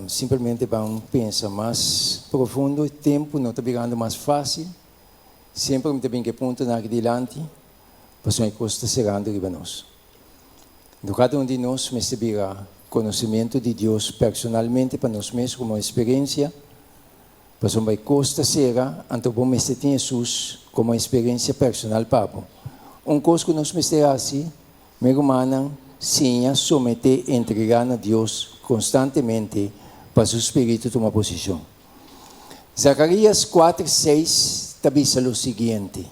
Simplemente ban pensa mas profundo, e tempu no ta birando mas fásil. Semper mi ta bin ku e puntonan aki dilanti, pasobra e kos ta serando riba nos. Anto kada un di nos mester bira konosementu di Dios personalmente pa nos mes komo eksperensia, pasobra e kos ta sera, anto bo mester tin Hesus komo eksperensia personal pa bo. Un kos ku nos mester hasi, Mi rumannan, siña someté entregá na Dios konstantemente pa su spiritu tuma posishon. Zakarías kuater seis ta bisa lo siguiente,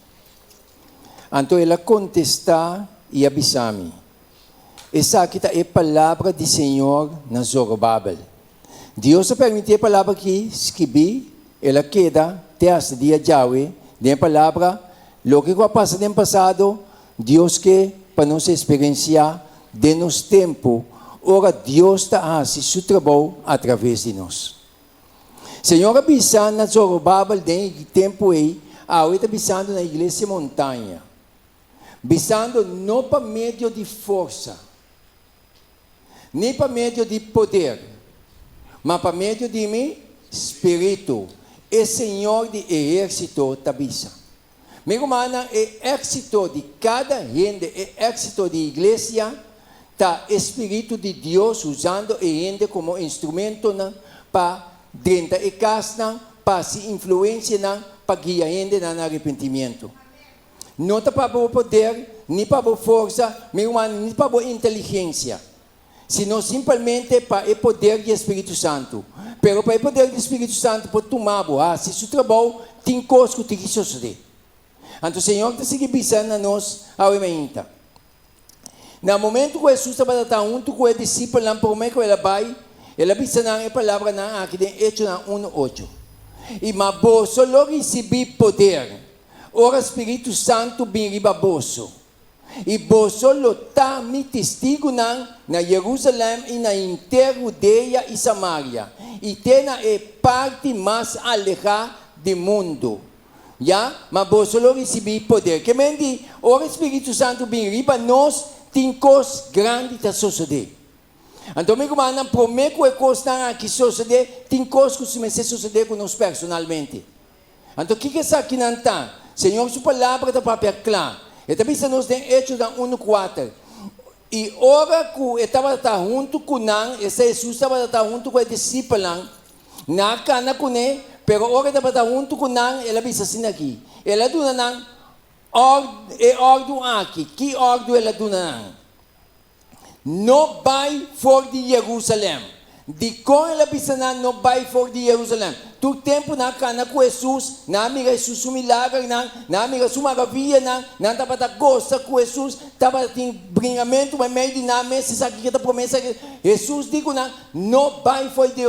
Anto el a kontestá i a bisa mi, Esaki ta e palabra di señor na Zorobabel. Dios a permití e palabra akí skibí, el a keda te hasta dia djawe den e palabra. Loke ku a pasa den pasado, Dios ke pa nos eksperensiá den nos tempu ora Dios ta hasi su trabou atraves di nos. Señor a bisa na Zorobabel den e tempu ei, awe ta bisando na Iglesia Montaña, bisando no pa medio di forsa, ni pa medio di poder, ma pa medio di mi Spiritu, e Señor di ehérsito ta bisa. Mi rumannan, e éksito di kada hende, e éksito di iglesia, ta e Spiritu di Dios usando e hende komo instrumentonan pa drenta e kasnan, pa hasi influensianan, pa guia hendenan na arepentimiento. No ta pa bo poder, ni pa bo forsa, mi ruman, ni pa bo inteligensia, sino simpelmente pa e poder di e Spiritu Santu. Pero pa e poder di Spiritu Santu por tuma bo hasi su trabou, tin kos ku tin ki sosodé. Anto Señor ta sigui bisa na nos awe mainta. Na momentu ku Hesus tabata ta huntu ku e disipelnan promé ku el a bai, el a bisa nan e palabranan aki den Echonan unu ocho, I ma boso lo risibí poder ora Spiritu Santu bin riba boso, i boso lo ta mi testigunan na Jerusalèm i na henter Hudea i Samaria, i te na e parti mas alehá di mundu. Ya, ma boso lo risibí poder. Ke men di, ora Spiritu Santu bin riba nos, tin kos grandi ta sosodé. Anto mi rumannan, promé ku e kosnan aki sosodé, tin kos ku mester sosodé ku nos personalmente. Anto kiko esakinan ta? Señor su Palabra ta papia kla. E ta bisa nos den Echonan unu kuater, I ora ku e tabata huntu ku nan, esta Hesus tabata ta huntu ku e disipelnan, nan a kana kuné, pero ora e tabata huntu ku nan, el a bisa asina aki, El a duna nan e òrdu aki. Ki òrdu el a duna nan? No bai for di Jerusalèm. Dikon el a bisa nan no bai for di Jerusalèm? Tur tempu nan a kana ku Hesus, nan a mira Hesus su milagernan, nan a mira su maravianan, nan tabata gosa ku Hesus, tabatin bringamentu meimei di nan mes, esaki ke ta promé, esaki. Hesus di ku nan, No bai for di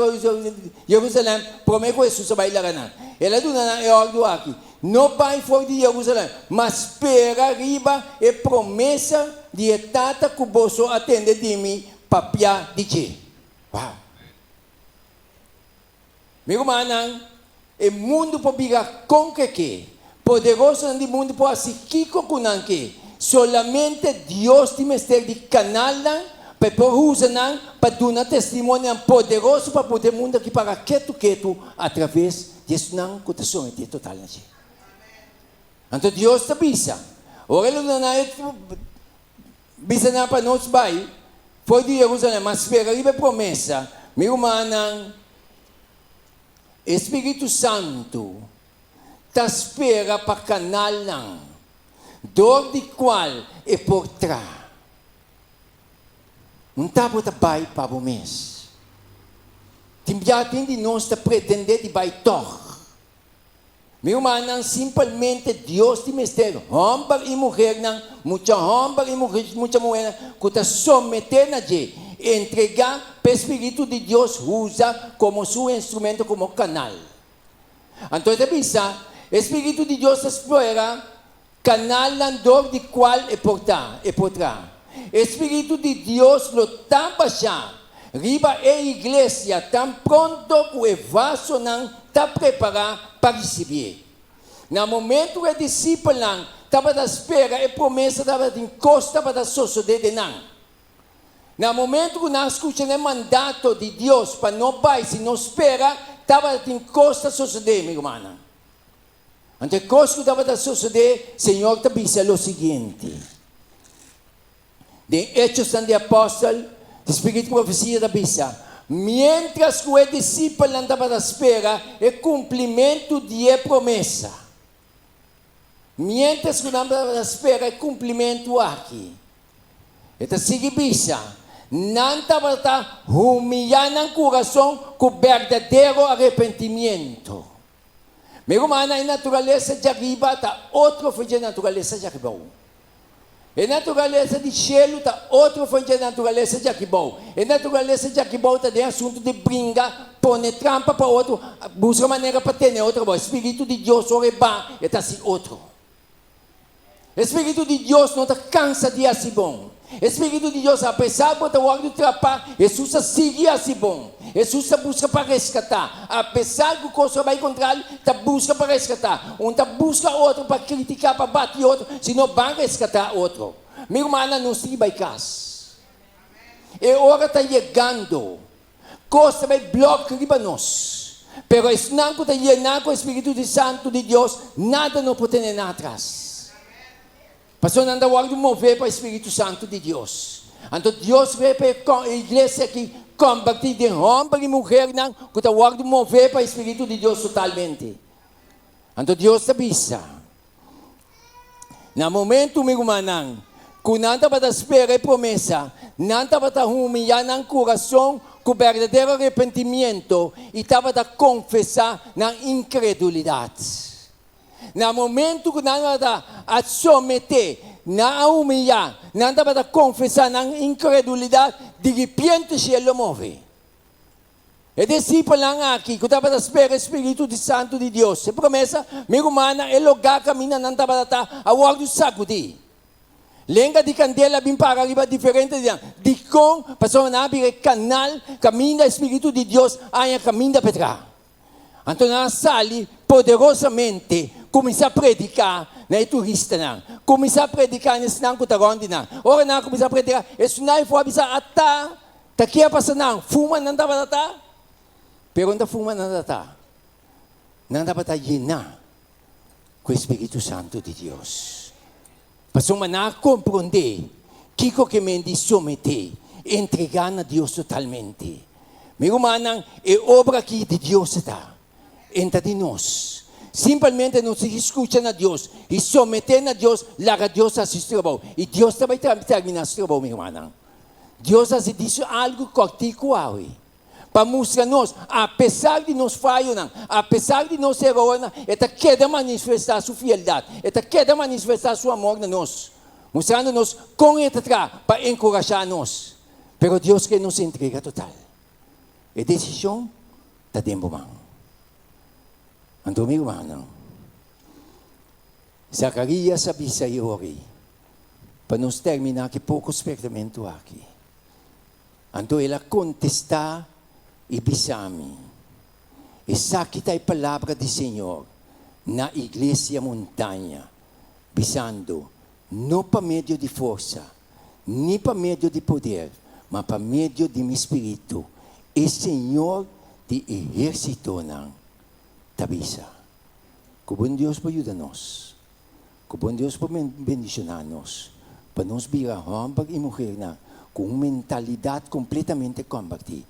Jerusalèm promé ku Hesus a bai laga nan. El a duna nan e òrdu aki, No bai for di Jerusalèm, ma spera riba e promesa di e Tata ku boso a tende di mi papia di dje. Wow! Mi rumannan, e mundu por bira kon ke ke. Poderosonan di mundu por hasi kiko ku nan ke. Solamente Dios tin mester di kanalnan pa e por usa nan pa duna testimonionan poderoso pa put e mundu aki para ketu ketu atraves di esnan ku ta sometí total na dje. Anto Dios ta bisa, ora el a duna nan e bisa nan pa nos bai for di Jerusalem, ma spera riba e promesa, mi rumannan, e Spiritu Santu ta spera pa kanalnan dor di kual e por traha. Un ta bo ta bai pa bo mes. Tin bia tin di nos ta pretendé di bai tòg. Mi rumannan, simpelmente Dios tin mester hòmber i muhernan, mucha hòmber i mucha muhernan ku ta someté na dje, entregá pa e spiritu di Dios usa komo su instrumento, komo kanal. Anto e ta bisa, e spiritu di Dios ta spera kanalnan dor di kual e por ta, e por traha. E spiritu di Dios lo ta bashá riba e iglesia tan pronto ku e vasonan ta prepará pa risibié. Na momentu ku e disipelnan tabata spera e promesa tabatin kos tabata sosodé den nan. Na momento ku nan a skucha na e mandato di Dios pa no bai si no spera, tabatin kos ta sosodé, mi rumannan. Anto e kos ku tabata sosodé, Señor ta bisa lo siguiente. Den Hechosnan di Apòstel, e spiritu di profesia ta bisa, Miéntras ku e disipelnan tabata spera e kumplimentu di e promesa, miéntras ku nan tabata spera e kumplimentu aki, e ta sigui bisa, nan tabata humiyá nan kurason ku berdadero arepentimiento. Mi rumannan, e naturalesa djariba ta otro for dje naturalesa djaribou. E naturalesa di shelu ta otro for dje naturalesa djakibou. E naturalesa djakibou ta den asuntu di bringa, pone trampa pa otro, buska manera pa tene otro abou. E spiritu di Dios ora e ba, e ta hasi otro. E spiritu di Dios no ta kansa di hasi bon. E spiritu di Dios, apesar bo ta wòrdu trapá, Hesus ta sigui hasi bon. Hesus ta buska pa reskatá. Apesar ku kos a bai kontra el, ta buska pa reskatá. Un ta buska otro pa kritiká, pa bati otro, sino ban reskatá otro. Mi rumannan, nos tin ki bai kas. E ora ta yegando. Kos ta bai blòk riba nos. Pero esnan ku ta yená ku e spiritu di santu di Dios, nada no por tene nan atras. Pasobra nan ta wòrdu mové pa e spiritu santu di Dios. Anto Dios ve pa e iglesia aki kòmbertí den hòmber i muhernan ku ta wòrdu mové pa e spiritu di Dios totalmente. Anto Dios ta bisa, Na momentu, mi rumannan, ku nan tabata spera e promesa, nan tabata humiyá nan kurason ku berdadero arepentimiento i tabata konfesá nan inkredulidat. Na momentu ku nan tabata a someté, nan a humiyá, nan tabata konfesá nan inkredulidat, diripiente shelu lo move. E disipelnan aki ku tabata spera e spiritu di santu di Dios, e promesa, Mi rumannan, e lugá kaminda nan tabata ta a wòrdu sakudí. Lenga di kandela a bin para riba diferente di nan. Dikon? Pasobra nan a bira e kanal kaminda e spiritu di Dios a haña kaminda pa e traha. Anto nan a sali poderosamente kuminsá prediká na e turistanan, kuminsá prediká na esnan ku ta rònt di nan. Ora nan a kuminsá prediká, esnan ei for a bisa, Ata, ta ke a pasa nan? Fuma nan tabata ta? Pero no ta fuma nan tabata. Nan tabata yená ku e spiritu santu di Dios. Pasobra nan a komprondé kiko ke men di someté, entregá na Dios totalmente. Mi rumannan, e obra aki di Dios e ta. E ta di nos. Simpelmente nos tin ki skucha na Dios i someté na Dios, laga Dios hasi su trabou. I Dios ta bai terminá su trabou, mi rumannan. Dios a hasi diso algu kòrtiku awe. Pa mustra nos, apesar di nos fayonan, apesar di nos erornan, e ta keda manifestá su fieldat, e ta keda manifestá su amor na nos, mustrando nos kon e ta traha pa enkurashá nos. Pero Dios ke nos entrega total. E desishon ta den bo man. Anto mi rumannan, Zakarias a bisa e ora ei, pa nos terminá ku e poko spertamentu aki. Anto el a kontestá i bisa mi, Esaki ta e palabra di Señor na Iglesia Montaña, bisando, No pa medio di forsa, ni pa medio di poder, ma pa medio di mi Spiritu, e Señor di ehérsitonan ta bisa. Ku bon Dios por yuda nos. Ku bon Dios por bendishoná nos pa nos bira hòmber i muhernan ku un mentalidat kompletamente kòmbertí.